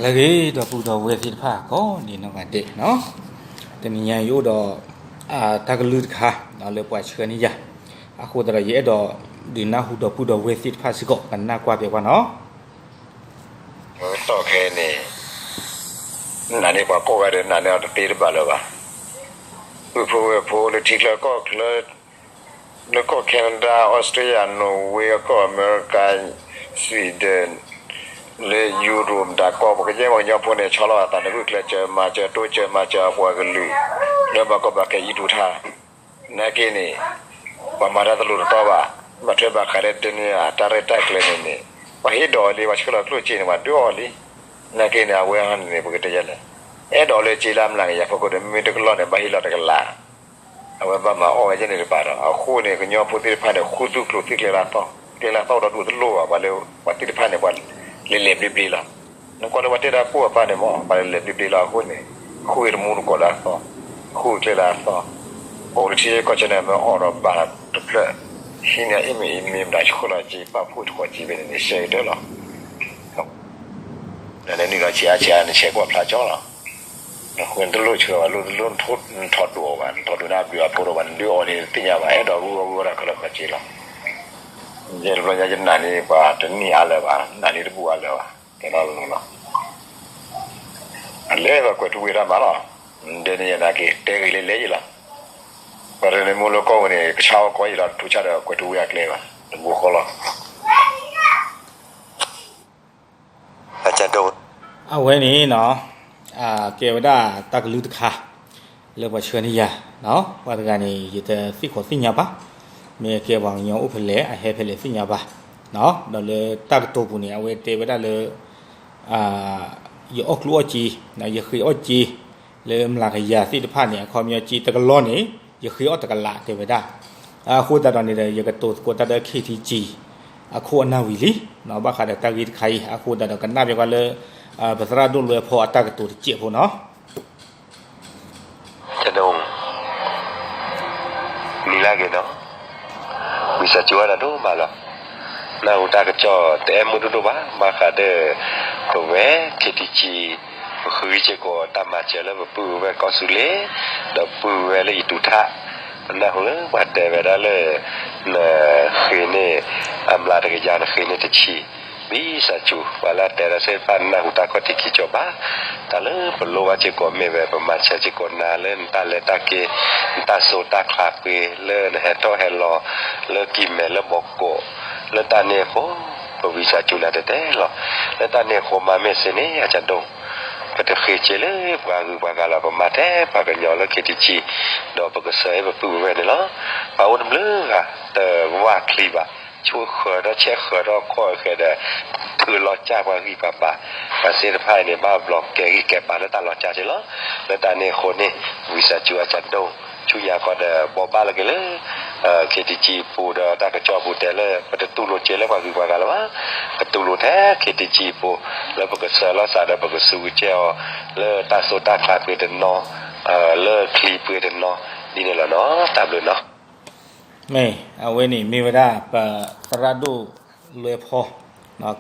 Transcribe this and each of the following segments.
လၢအဂ့ၤ ဒီပုၢ်ဒီဝဲၢ်သ့ၣ်တဖၣ် ကိးဒံးနီၢ်ဂၤဒဲးနီၤ, တနံၤညါယအိၣ်ဒီး တၢ်ကလုၢ်တခါ လၢပှၤဆှၢန့ၢ်ယၤ, အဃိသတးဒီး ယအဲၣ်ဒိးဒုးနၢ်ဟူဒီပုၢ်ဒီဝဲၢ်သ့ၣ်တဖၣ်စ့ၢ်ကီး ကနၣ်ကွၢ်ပဲာ်ပှၤနီၤ. တီၢ်ခဲအံၤန့ၣ် နာ်န့ၢ်ပှၤကိးဂၤဒဲး နာ်န့ၢ်အီၤတသ့တဘၣ်လၢၤဘၣ်. ပုၢ်ဖိဝဲၢ်ဖိလၢထံချၢကီၢ်ချၢ လၢကီၢ် Canada, Australia, Norway, ကီၢ်အမဲရကၤ, Sweden, လၢ Europe မတၤကီၢ် ပကယဲၢ်ပှၤကညီဖိန့ၣ် ဆီလီၤအသးန့ၣ် ဂုာ်ကျဲးစၢးမၤစၢၤတိစၢၤမၤစၢၤအပှၤကလုာ် လၢဘၣ်ကီဘၣ်ခဲအံၤဒူၣ်ထါ နာ်က့န့ၣ် ပှၤမၤတၢ်တလိၤတတီဘၣ်, ဘၣ်ထွဲဘၣ်ဃးဒီးတနံၤအတၢ်ရဲၣ်တၢ်ကျဲၤန့ၣ်န့ၣ် ပှၤဟ့ၣ်ဒီးအီၤလံ, ပှၤဆှၢလီၤကျိၣ်စ့န့ၣ် ပှၤဒုးအီၤလံ. နာ်က့န့ၣ် အဝဲဟီန့ၣ်န့ၣ် ပကတဲယဲလဲၣ်, အဲၣ်ဒိးလၢစ့လၢအမျးကယၤဖီခိၣ်ဒီး မ့မ့ၢ်တကလီၢ်န့ၣ် ဘၣ်ဟ့ၣ်လီၤတကလး အဝဲဘၣ်မၤအီၣ်ဝဲယဲၢ်န့ၣ်တပၤဒီး အဃိန့ၣ် ကညီဖိသ့ၣ်တဖၣ်န့ၣ် ဃုသူၣ်ကျိၤသံကျဲလၢအသီ, ကျဲလၢအသီဒီးဒိၣ်တလိၣ်ဘၣ်, ပှၤလၢပှၤသ့ၣ်တဖၣ်န့ၣ် ပှၤလဲၤလဲၤဘျ့ဘျ့လီၤ. နကွၢ်လၢပှၤတဲတၢ်ကိၢ်အသးန့ၣ်မ့ၢ် ပှၤလဲၤလဲၤဘျ့ဘျ့လီၤအဃိန့ၣ် ဃုတမူတကိးလၢအသီ, ဃုကျဲလၢအသီ, အိၣ်လၢထံကီၢ်ဆၢန့ၣ် မ့ၢ်အီၣ်ဒီးဘၣ်တဖျၢၣ် ဟံးန့ၢ်အံၣ်မ့ၢ်အံၤမ့ၢ်မတၤဆှၢလီၤစ့ ပာ်ဖှိၣ်တခီစ့ဖဲန့ၣ်န့ၣ် ရှဲကတၢၢ်လီၤ. နန့ၢ်လီၤဆံးအါဆံးအါ နဆဲးကွၢ်ဖျါကၠီလီၤ. နဃုနတလိၣ်ဆှၢဘၣ် လိၣ်တလိၣ်နထီၣ်ဒိၣ်အီၤဘၣ်, နထီၣ်ဒိၣ်န့ၢ်အဘျုးအဖှိၣ်ဒီးဘၣ် နဒုးအီၤန့ၣ် တသ့ၣ်ညါဘၣ်, အဲၣ်ဒိးဂုၢ်ဂီၢ်ဂုၢ်ဂီၢ်တၢ်ခီလီၤခီစ့လီၤ. ယဲတဘျီညါယနာ်န့ၢ်ပှၤတနံၣ်အါလၢၤဘၣ်, နာ်န့ၢ်တဘူၣ်အါလၢၤဘၣ်, တဲလီၤလီၤ. အလဲၤဘၣ်ကွဲးထူဝ့ၤတၢ်မၤလီၤ. ဒ်န့ၣ်ယနာ်က့ၤ တဲဂ့ၤလၢလဲၤယံၤလီၤ. ပှၤတနံၤမူလၢကီၢ်ဝဲန့ၣ် ကဆါအီၣ်ကီးယံၤလီၤ တထူးဆါဒီးကွဲးထူဝ့ၤအကျဲဘၣ်, တဘိဃီလီၤ. အဝဲန့ၣ်နီၤ, ကဲဝဲဒၣ်တၢ်ကလုၢ်တခါ လၢပှၤဆှၢန့ၢ်ယၤ, ပှၤတဂၤန့ၣ် ယတသ့ၣ်ခီၣ်သ့ၣ်ညါဘၣ်, မ့ၢ်ကဲပှၤကညီအိၣ်ဖဲလဲၣ် အဟဲဖဲလဲၣ်သ့ၣ်ညါဘၣ်, ဒီးလၢတၢ်ကတိၤပူၤန့ၣ် အဝဲတဲဝဲဒၣ်လၢ ယအီၣ်ကျိၣ်အီၣ်စ့, ယဃ့အီၣ်စ့ လၢမျးကယၤသ့ၣ်တဖၣ်န့ၣ် အခီပညီစ့တကလီၢ်န့ၣ် ယဃ့အီၣ်တကလးတဲဝဲဒၣ်. အဃိသတးဒီးန့ၣ်ဒီး ယကတိၤသကိးတၢ်ဒီး KTG အခိၣ်အနၢ်ဝံၤလံ, ဘၣ်ဃးဒီးတၢ်ဂ့ၢ်တခါအံၤ အဃိသတးဒီးကနၣ်ပၠးကွၢ်လၢ ပသရၣ်ဒိၣ်လွဲဖီအတၢ်ကတိၤတစဲးဖိနီၤ. မံၤလၢဂ့ၤနီၤ, ဝံသးစူၤဝဲဒၣ်ဒိၣ်မးလီၤ. နၢ်ဟူတၢ်ကစီၣ်တအဲၣ်မုာ်ဒိၣ်ဒိၣ်ဘၣ်, ဘၣ်ဃးဒီး ပဝဲ KTG ပဃုစ့ၢ်ကီးတၢ်မၤစၢၤလၢပပုၢ်ဝဲၢ်ကီၢ်သူလ့ၤ ဒီးပုၢ်ဝဲၢ်လၢအံၤဒူၣ်ထါ, ပနၢ်ဟူလၢပှၤတဲဝဲဒၣ်လၢ နဃ့န့ၢ် အမျးတကယၤ နဃ့န့ၢ်တဆံ ဝံသးစူၤ ပှၤလၢအတဲဒီးသ့ၣ်တဖၣ် နၢ်ဟူတၢ်ခီၣ်ထံးခံကၠီဘၣ်, တၢ်လၢပလိၣ်ဘၣ်စ့ၢ်ကီးမ့ၢ်ဝဲ ပမၤစၢၤစ့ၢ်ကီးနၤလၢနတၢ်လဲၤတၢ်က့ၤ, နတၢ်စိတၢ်ချးပှ့ၤ လၢနဟဲထီၣ်ဟဲလီၤ လၢကံၢ်မဲာ်လၢဘီကိး, လၢတၢ်န့ၣ်အဃိ ပဝံသးစူၤနၤတဲတဲလီၤ. လၢတၢ်န့ၣ်အဃိမၤမ့ၢ်စ့ၢ်န့ၣ် အကဒိၣ် ပတဃ့စ့လၢပှၤဂုၤပှၤဂၤလီၤ. ပမၤထဲပှၤကညီလၢ KTG ဒီးပကစၢ်အံၤပပုၢ်ပဝဲၢ်န့ၣ်လီၤ. ပှၤအိၣ်တဘျုးဂၤ တဝၢ်ချံဘၣ်, ဆိၣ်ဃၢၤထီၣ်ဆဲးဃၢၤထီၣ်ခီၣ်ဃဲဒီး ထုးလီၤကၢ်ပှၤဂံၢ်ပှၤဘါ, ပှၤသ့ၣ်တဖၣ်အံၤန့ၣ် ဘၣ်ဘျီကဲဂံၢ်ကဲဘါလၢတၢ်လီၤကၢ်က့လီၤ. လၢတၢ်န့ၣ်အဃိန့ၣ် ဝံသးစူၤအကဒိၣ် ဆူညါခီဒီး ဘိးဘၣ်လၢက့ၤလၢ KTG ပူၤဒီးတၢ်ကစီၣ်ပူၤတဲလၢ ပတတူၢ်လိာ်စ့လၢပှၤဂုၤပှၤဂၤလၢၤဘၣ်. ပတူၢ်လိာ်ထဲ KTG ပူၤ လၢပကစၢ်လီၤသးဒီးပကစူးကစဲအီၤ လၢတၢ်စိတၢ်ချးပှ့ၤတနီၤ, လၢချံပှ့ၤတနီၤ ဒ်န့ၣ်လီၤနီၤ. တၢ်ဘျုးနီၤ. မ့ၢ်အဝဲန့ၣ် မ့ၢ်ဝဲဒၣ် ပသရၣ်ဒိၣ်လွဲဖီ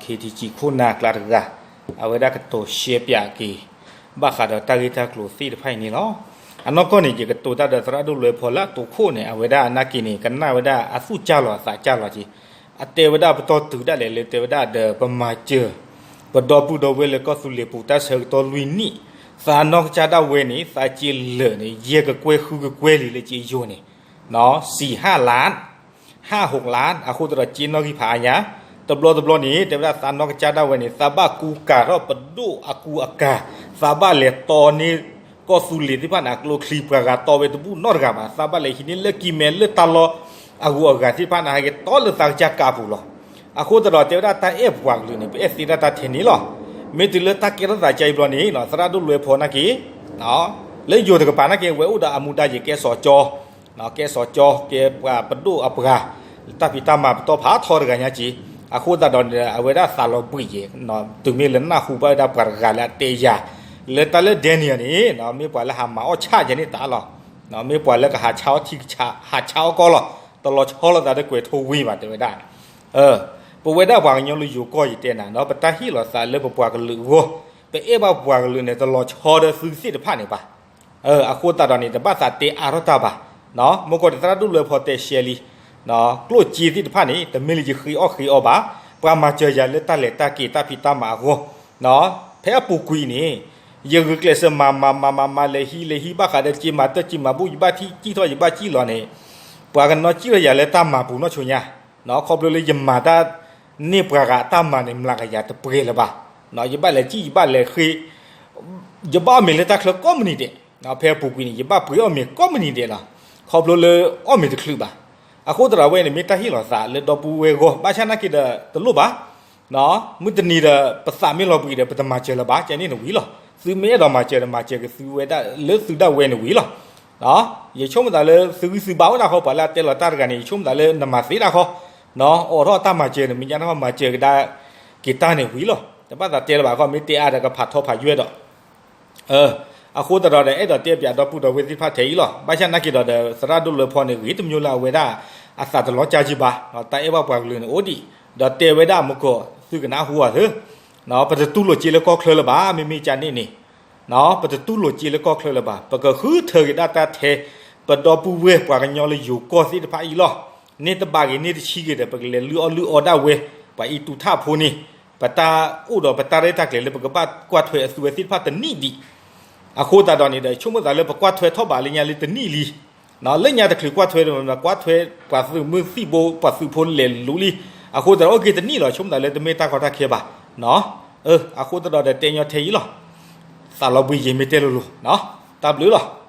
KTG ခိၣ်နၢ်ကျါတဂၤ အဝဲဒၣ်ကတိၤရှဲပၠးက့ၤ ဘၣ်ဃးဒီးတၢ်ဂ့ၢ်တၢ်ကျိၤသ့ၣ်တဖၣ်အံၤန့ၣ်လီၤ. အနီၢ်ကီၢ်န့ၣ် ယကတိၤတၢ်ဒီးသရၣ်ဒိၣ်လွဲဖီလၢအတိခိၣ်န့ၣ် အဝဲဒၣ်အနာ်က့ၤန့ၣ် ကနၣ်ဝဲဒၣ်အသူၣ်ကၢ်လီၤအသးကၢ်လီၤက့ၤ, အတဲဝဲဒၣ်ပတီၢ်တုၤဒၣ်လဲာ်လၢတဲဝဲဒၣ်ဒီးပမၤစၢၤ ပဒီပုၢ်ဒီဝဲၢ်လၢကီၢ်သူလ့ၤပူၤတၢ်ဆၢကတီၢ်လွံၢ်နံၣ်, သးနီၢ်ကစၢ်ဒၣ်ဝဲန့ၣ် သးစ့လၢာ်န့ၣ် ယဲၢ်ကကွဲၢ်ဃုကကွဲၢ်လံလၢက့ယိာ်န့ၣ် စံးဟၣ်လၢ ဟၣ်ဟိးလၢ အဃိသတးဒီးစ့နီၣ်ဂံၢ်ဖးအါညါ, တဘျီတဘျီန့ၣ် တဲဝဲဒၣ်သးနီၢ်ကစၢ်ဒၣ်ဝဲန့ၣ် သးဘၣ်ကူကၤထီၣ်ပဒိၣ်အကူအကၤ, သးဘၣ်လဲၤတီန့ၢ်ကီၢ်သူလ့ၤသ့ၣ်တဖၣ်န့ၣ် အကျိချံပှၤဂၤတီဝဲတဘူၣ်နီတဂၤဘၣ်, သးဘၣ်လဲၤဟံးန့ၢ်လၢကံၢ်မဲာ်လၢတၢ်လီၢ်အဂုၤအဂၤသ့ၣ်တဖၣ်န့ၣ် ဟဲက့ၤတီလၢသးကစၢ်ကၤပူၤလီၤ. အဃိသတးဒီးတဲဝဲဒၣ်တၢ်အဲၣ်ပှၤကလုာ်န့ၣ် ပအဲၣ်သ့တၢ်တၢ်ထဲန့ၣ်လီၤ. မ့ၢ်တုၤလၢတၢ်ကဲထီၣ်သးကါအံၤဘျီန့ၣ် သရၣ်ဒိၣ်လွဲဖီနာ်က့ၤ လၢယိၤတကပၤနာ်က့ၤ ဝဲအိၣ်ဒီးအမူဒါယဲၤကဲစီၤကၠီ ကဲစီၤကၠီ ကဲပှၤပဒိၣ်အပှၤ တၢ်ဖံးတၢ်မၤပတီၢ်ဖးထီတဂၤညါက့ၤ, အဃိသတးဒီးန့ၣ် အဝဲဒၣ်သးလီၤဘှံးယဲၤ, တုၤမ့ၢ်လၢနၢ်ဟူဘၣ်ဝဲဒၣ်ပှၤတဂၤလၢအတဲယၤ လၢတၢ်လၢ Daniel န့ၣ် မ့ၢ်ပှၤလၢဟးမၤအီၣ်ဆၣ်ယဲန့ၣ်တၢ်လီၤ. မ့ၢ်ပှၤလၢကဟးဆါအီၣ်ထံကဆး ဟးဆါအီၣ်ကီၢ်လီၤ. တလီၤဆီလိာ်သးဒီးကွဲးထိဝ့ၤဘၣ်တဲဝဲဒၣ် ပဝဲဒၣ်ပှၤကညီလၢယိၤကီၢ်ယတဲနၤ ပတၢ်ဟ့ၣ်လီၤသးလၢပပှၤကလုာ်အဂီၢ်, ပအဲၣ်ဘၣ်ပှၤကလုာ်န့ၣ် တလီၤဆီဒီးသုသ့ၣ်တဖၣ်န့ၣ်ဘၣ်. အဃိသတးဒီးန့ၣ် တဘၣ်သးတဲအါထီၣ်တၢ်ဘၣ်. မ့ၢ်ကီၢ်ဒီးသရၣ်ဒိၣ်လွဲဖီတဲရှဲလံ, ကျိၣ်စ့သ့ၣ်တဖၣ်န့ၣ် တမ့ၢ်လၢယဃ့အီၣ်ဃ့အီဘၣ်. ပှၤမၤစၢၤယၤလၢတၢ်လဲၤတၢ်က့ၤတၢ်ဖံးတၢ်မၤအဂီၢ်, ဖဲအပူၤကွံာ်န့ၣ် ယဂုာ်ကျဲးစၢးမၤမၤမၤမၤမၤ လဲၤဟံးလဲၤဟံး ဘၣ်ဃးဒီးစ့မၤတၢ်စ့မၤဘူၣ် ယဘၣ်ထံၣ်စံၣ်ထီၣ် ယဘၣ်စံၣ်လီၤန့ၣ်, ပှၤကညီစံၣ်ထီၣ်ယၤလၢတၢ်မၤပူၤနီၢ်ဆိညါ, ခီဖျိလၢယမၤတၢ်န့ၢ်ပှၤဂၤအတၢ်မၤန့ၣ် မျးကယၤတပှဲၤလၢၤဘၣ်. ယဘၣ်လဲၤစံၣ်ယဘၣ်လဲၤဃ့ ယဘၣ်အီၣ်မ့ၤလၢတၢ်ချၢကိးမုၢ်နံၤဒဲး, ဖဲအပူၤကွံာ်န့ၣ် ယဘၣ်ပှ့ၤအီၣ်မ့ၤကိးမုၢ်နံၤဒဲးလီၤ. ခီဖျိလၢအီၣ်မ့ၤတချုးဘၣ်. အဃိသတးဒီးအဝဲန့ၣ် မ့ၢ်တၢ်ဟ့ၣ်လီၤသးလၢဒီပုၢ်ဝဲၢ်အဂီၢ်, ဘၣ်ဆၣ်နာ်က့ဒီးတလိၣ်ဘၣ်. မုၢ်တနံၤဒီး ပသးမ့ၢ်လီၤဘှံးဒီး ပတမၤစၢၤလၢၤဘၣ်, ကဲန့ၣ်န့ၣ်ဝံၤလီၤ. သုမ့ၢ်အဲၣ်ဒိးမၤစၢၤဒီး မၤစၢၤက့ၤသုဝဲဒၣ်လၢသုဒၣ်ဝဲန့ၣ်ဝံၤလီၤ. ယဆိကမိၣ်သးလၢသုဂံၢ်သုဘါအိၣ်ဒၣ်ဃီ ပှၤလၢအတဲလီၤတၢ်တဂၤန့ၣ် ယဆိကမိၣ်သးလၢနမၤသ့ဒၣ်ဃီ, အိးထီၣ်တၢ်မၤစၢၤန့ၣ် မ့ၢ်ညါတၢ်ဃီ မၤစၢၤကဒါက့ၤတၢ်န့ၣ်ဝံၤလီၤ. တဘၣ်သးတဲလၢၤဘၣ်ဃီ မ့ၢ်တဲအါဒီးကဖးထီဖးယွဲၢ်ဒီး အဃိသတးဒီး အဲၣ်ဒိးတဲပၠးဒီပုၢ်ဒီဝဲၢ်သ့ၣ်တဖၣ်ထဲအံၤလီၤ. ဘၣ်ဆၣ်နာ်က့ဒီး သရၣ်ဒိၣ်လွဲဖီန့ၣ် ဂ့ၤတမံၤလၢအဝဲဒၣ်အသးတလီၤကၢ်က့ဘၣ်, တၢ်အဲၣ်ဘၣ်ပှၤကလုာ်န့ၣ်အိၣ်ဒံး, ဒီးတဲဝဲဒၣ်အမူကီၢ် သုကနၢ်ဟူအီၤသ့, ပတတူၢ်လိာ်စ့လၢကီၢ်ချၢလၢၤဘၣ်, မ့မ့ၢ်ကန့ၣ်န့ၣ်, ပတတူၢ်လိာ်စ့လၢကီၢ်ချၢလၢၤဘၣ်, ပကဃုထၢက့ၤဒၣ်တၢ်ထဲ ပဒီပုၢ်ဝဲၢ်ပှၤကညီလၢယိၤကီၢ်သ့ၣ်တဖၣ်အံၤလီၤ. န့ၢ်တဘၣ်ဂ့ၤ န့ၢ်တဆံဂ့ၤဒီး ပကလဲၤလုၢ်အီၣ်လုၢ်အီဒၣ်ဝဲ, ပှၤအံၤတူၢ်ထၣ်ဖိန့ၣ် ပတၢ်အိၣ်ဒီးပတၢ်ရဲၣ်တၢ်ကျဲၤလၢပကဘၣ်ကွၢ်ထွဲအသုဝဲသ့ၣ်တဖၣ်တနံၣ်ဒံး, အဃိသတးဒီးန့ၣ်ဒီး ဆိကမိၣ်သးလၢပကွၢ်ထွဲထီၣ်ဘးလၢညါလၢတနံၣ်လံ, လၢညါတချုးကွၢ်ထွဲဒီး ကွၢ်ထွဲပှၤသုးမုၢ်သံၣ်ဘိ ပှၤသုးဖိလဲၤလူၤလံ, အဃိသတးဒီးအိၣ်က့ၤတနံၣ်လီၤ ဆိကမိၣ်သးလၢတမ့ၢ်တၢ်ကီတၢ်ခဲဘၣ်. အဃိသတးဒီးတဲညီထဲအံၤလီၤ. သးလီၤဘှံးယံာ်မ့ၢ်တဲလိၤလိၤ, တၢ်ဘျုးလီၤ.